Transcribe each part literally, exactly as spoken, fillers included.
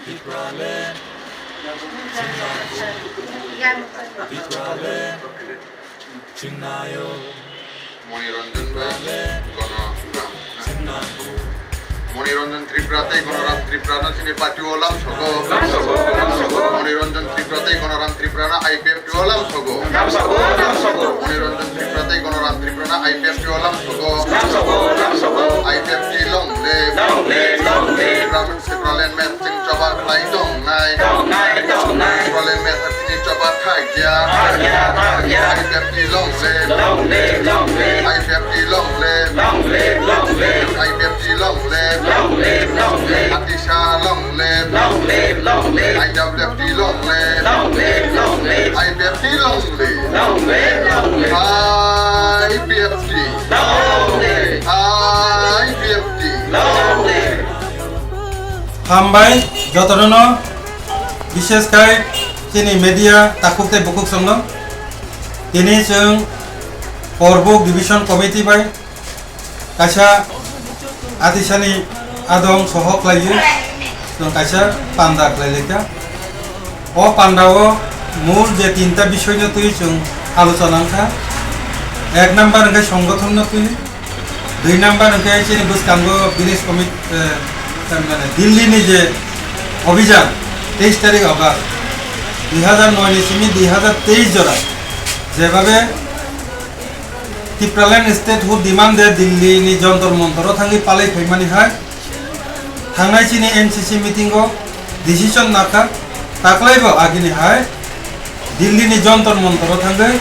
Tipraland, Tipraland, Chingnayo. Moniranjan bai Gonoram. Moniranjan Tripura tei Gonoram Tripura no chini party o lam sogo. Moniranjan Tripura tei Gonoram Tripura no I P F T o lam sogo. Moniranjan Tripura tei Gonoram Tripura no I P F T o lam sogo. I P F T long live. Tipraland map chwng choba khlai tongnai. Tipraland map chini choba thai ya. I P F T long live. I P F T long live. I P F T long live. Atisa long live. I W F T long live. I P F T long live. I P F T. I P F T. Hambai jotono, bishes khai chini media takhuk tei bukhuk songno. Tini chwng Korbuk Division Committee bai kaisa atisani adong soho khlaiwi chwng kaisa panda khlailaikha. O pandao mul je tinta bisoino twi chwng alochona wngkha. Ek number hwnkhe songgothonno twi, dui number hwnkhe chini bwskango village commit-, eh, tamni Delhi ni je obhijan, teis tarik August dui hazar noi ni simi dui hazar teis jora, jebabe Tipraland statehood demand de Delhi ni Jantar Mantar o thangwi palai phaimani hai, thangnai chini M C C meeting o decision nakha, taklai bo agini hai Delhi ni Jantar Mantar o thangwi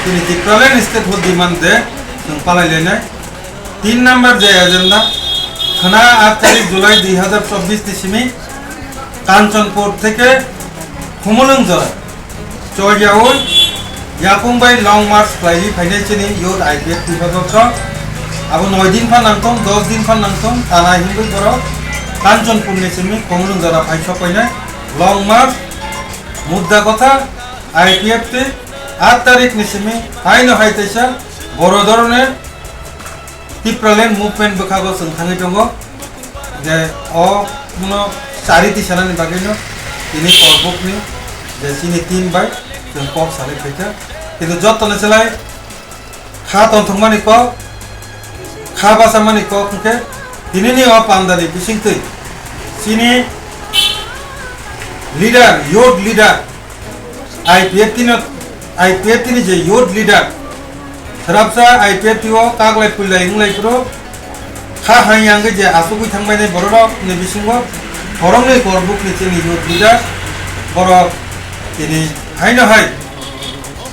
chini Tipraland statehood demand de chwng palai lainai. Tin number je agenda, khwna aat tarik July dui hazar chobbish ni simi Kanchanpur theke Khumulwng jora choiyaui yapung bai long march khlaiwi phainai chini youth I P F T ni bagwi. Abo noi din pha nangthong, dos din pha nangthong, tanai hinwi borok Kanchanpur ni simi Khumulwng jora phai sok painai long march. Mudda kotha, I P F T aat tarik ni simi haino hai teisa boro dhoroner Tipraland movement bwkhago chwng thangwi tongo, je o muno chariti sanani bagwino tini Korbukni je chini team bai chwng kok salai phaikha. Kintu jotono selai kha tongthokmani kok, kha bachamani kok hwnkhe tinini o pandani bisingtwi chini leader, youth leader, I P F T no, I P F T ni je youth leader, swrapsa I P F T o kaglai puilai wnglai phuru kha hai yang je asugwi thangbainai bororok ni bisingo khoroknwi Korbukni chini youth leader borok tini haino hai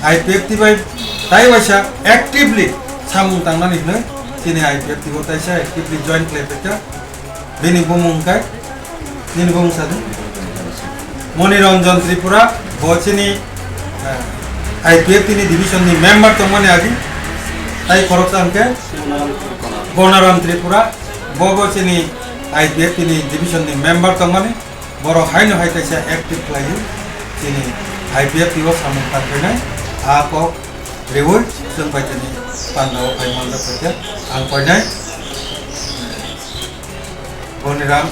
I P F T bai tai waisa actively samung tangnani hwnwi chini I P F T o taisa actively join khlai phaikha. Bini bumung hwnkhe, nini bumung sa di. Moniranjan Tripura, bo chini, eh, I P F T ni division ni member tongmani agi. Tai khoroksa hwnkhe Gonoram Tripura, bo bo chini I P F T ni division ni member tongmani. Borok haino hai kaisa active khlaiwi chini I P F T o samung tangkhainai. A kok Rewi, chwng bai tini pandao phai manjak phaikha. Ang koinai Goniram,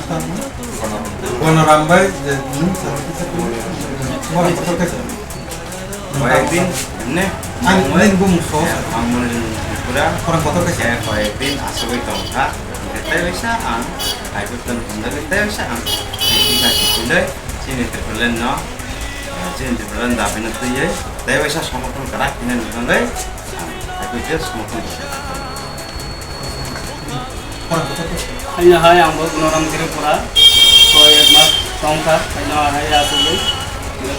Gonoram bai je nwng sa, Gonoram kotor kaisa. Koyekdin, emne, ang nwng bumung so sa. Ang mone pura. Khorang kotor kaisa. Koyekdin asugwi tongkha. Tei waisa ang, hai khe tong tong tei waisa ang. Chini Tipraland no, chini Tipraland dabi no twiwi. Tei waisa somorthon kwrak hwnwi nuknai, hai khe je somorthon kwrak. Haino hai ang bo Gunaram Tripura, koi ek mas tongkha, haino hai asugwi,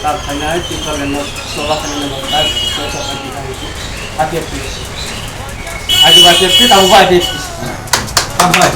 tak haino hai Tipraland no soba haino no tak soba haino hai. Ati ati. Ati ati ati, tabo ati ati. Tambai.